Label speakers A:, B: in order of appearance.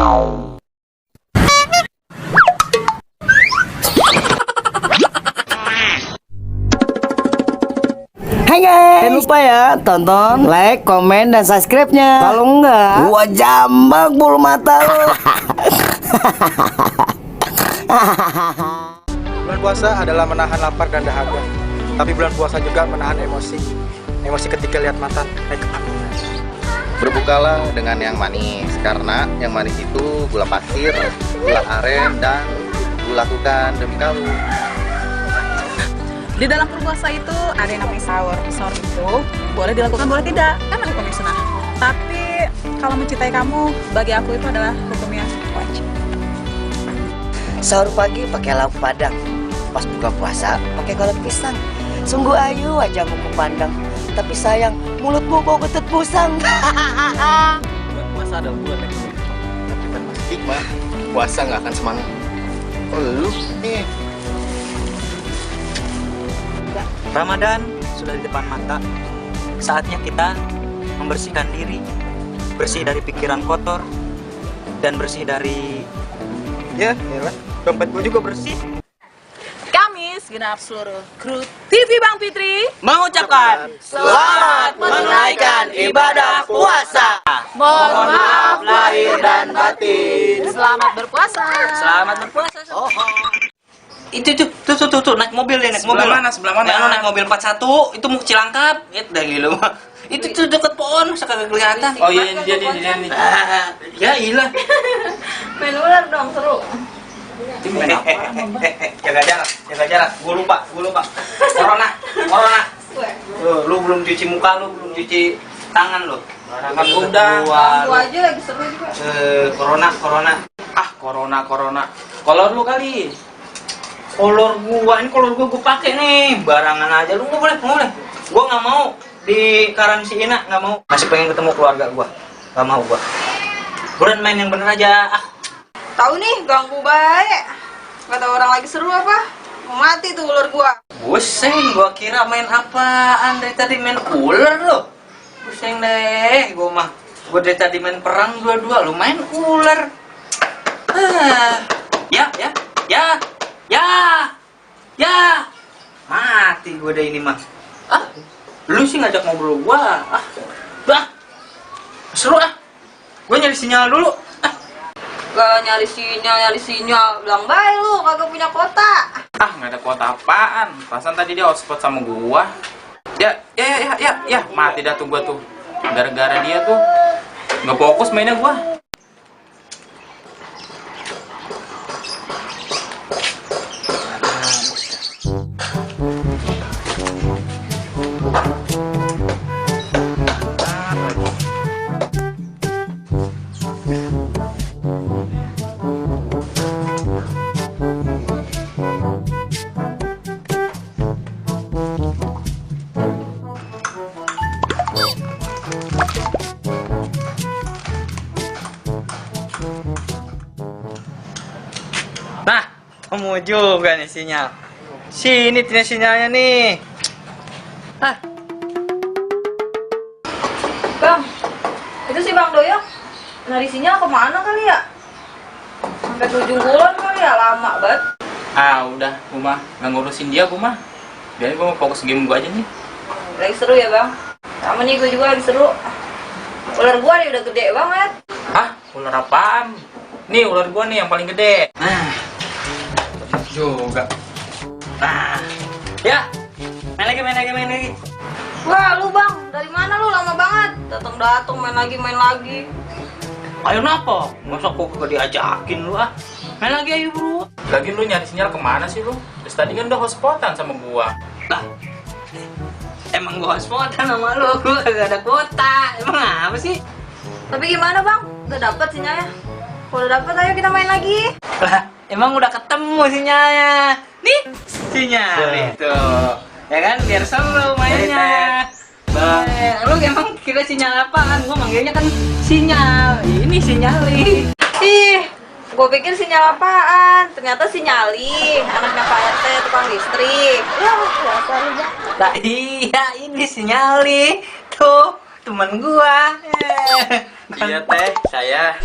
A: Hai guys, jangan lupa ya tonton, like, komen, dan subscribe-nya. Kalau enggak, gua jambak bulu mata lo.
B: Bulan puasa adalah menahan lapar dan dahaga. Tapi bulan puasa juga menahan emosi. Emosi ketika lihat mantan naik ke angin.
C: Berbukalah dengan yang manis, karena yang manis itu gula pasir, gula aren, dan gula lakukan demi kamu.
D: Di dalam berpuasa itu ada yang namanya sahur. Sahur itu boleh dilakukan, boleh tidak, kan hukumnya sunnah. Tapi kalau mencintai kamu, bagi aku itu adalah hukumnya wajib.
A: Sahur pagi pakai lauk padang, pas buka puasa pakai kolak pisang. Sungguh ayu wajahmu kupandang, tapi sayang mulutmu bau ketut pusang.
C: Bulan puasa adalah bulan yang sulit, tapi tanpa stigma, puasa nggak akan semangat. Oh, lu nih.
E: Ramadan sudah di depan mata. Saatnya kita membersihkan diri, bersih dari pikiran kotor dan bersih dari dompet gue juga bersih.
D: Kami segenap seluruh kru TV Bang Fitri
E: Mengucapkan selamat menunaikan ibadah puasa.
D: mohon maaf
E: lahir dan batin.
D: selamat berpuasa.
E: Selamat berpuasa. Itu tuh naik mobil deh, naik mobil.
F: Sebelah mana?
E: Yang naik mobil 41 itu mau ke Cilangkap. Itu dah gila mah. Itu tuh deket pohon, masa kagak kelihatan.
F: Oh iya, dia nih.
E: Ya ilah.
D: Main ular dong, seru.
E: Jaga jarak. Gua lupa. Corona. Lu belum cuci muka, lu belum cuci tangan lu.
F: Kan udah.
D: Aku aja lagi seru juga.
E: Corona.
F: Ah, corona. Kolor lu kali.
E: Kolor gua pakai nih. Barangan aja lu nggak boleh. Gua nggak mau di karantina, nggak mau. Masih pengen ketemu keluarga gua. Nggak mau gua. Buruan main yang bener aja.
D: Tahu nih, ganggu baik. Kata orang lagi seru apa? Mau mati tuh ular gua.
E: Pusing, gua kira main apaan dari tadi main ular lo. Pusing deh, gua mah. Gua dari tadi main perang dua-dua, lu main ular. Ya. Mati gua deh ini mah. Lu sih ngajak ngobrol gua. Seru Gua nyari sinyal dulu.
D: Gak nyari sinyal. Bilang baik lu, kagak punya kota.
F: Nggak ada kuota apaan. Perasaan tadi dia hotspot sama gua. Ya. Mati dah tuh gua tuh. Gara-gara dia tuh nggak fokus mainnya gua.
E: Nah, kamu juga nih sinyal. Sini nih sinyalnya nih.
D: Bang, itu si Bang Doyok nyari sinyal kemana kali ya? Sampai 7 bulan kali ya, lama banget.
F: Udah, gua mah nggak ngurusin dia, gua mah. Biarin gua mau fokus game gua aja nih.
D: Lagi seru ya Bang? Sama nih gue juga lagi seru. Ular gua nih udah gede banget.
F: Ular apaan? Nih ular gua nih yang paling gede. Juga.
E: Ya. Main lagi.
D: Wah lu Bang, dari mana lu? Lama banget. Datang main lagi.
E: Ayo napa? Masa kok gak diajakin lu Main lagi ayo bro.
F: Lagi lu nyari sinyal kemana sih lu? Terus tadi kan udah hotspotan sama gua.
E: Emang gua hotspotan sama lu, gua gak ada kuota. Emang apa sih?
D: Tapi gimana Bang? Udah dapet sinyalnya? Kalau udah dapet ayo kita main lagi.
E: Emang udah ketemu sinyalnya. Nih, sinyal itu. Ya kan, biar seru mainnya. Lu emang kira sinyal apaan? Gua manggilnya kan sinyal. Ini sinyali.
D: Gue pikir sinyal apaan? Ternyata sinyali. Anaknya Pak RT, tukang listrik. Ya, biasa lu Bang.
E: Nah iya, ini sinyali. Tuh, teman gua.
F: Iya teh, saya.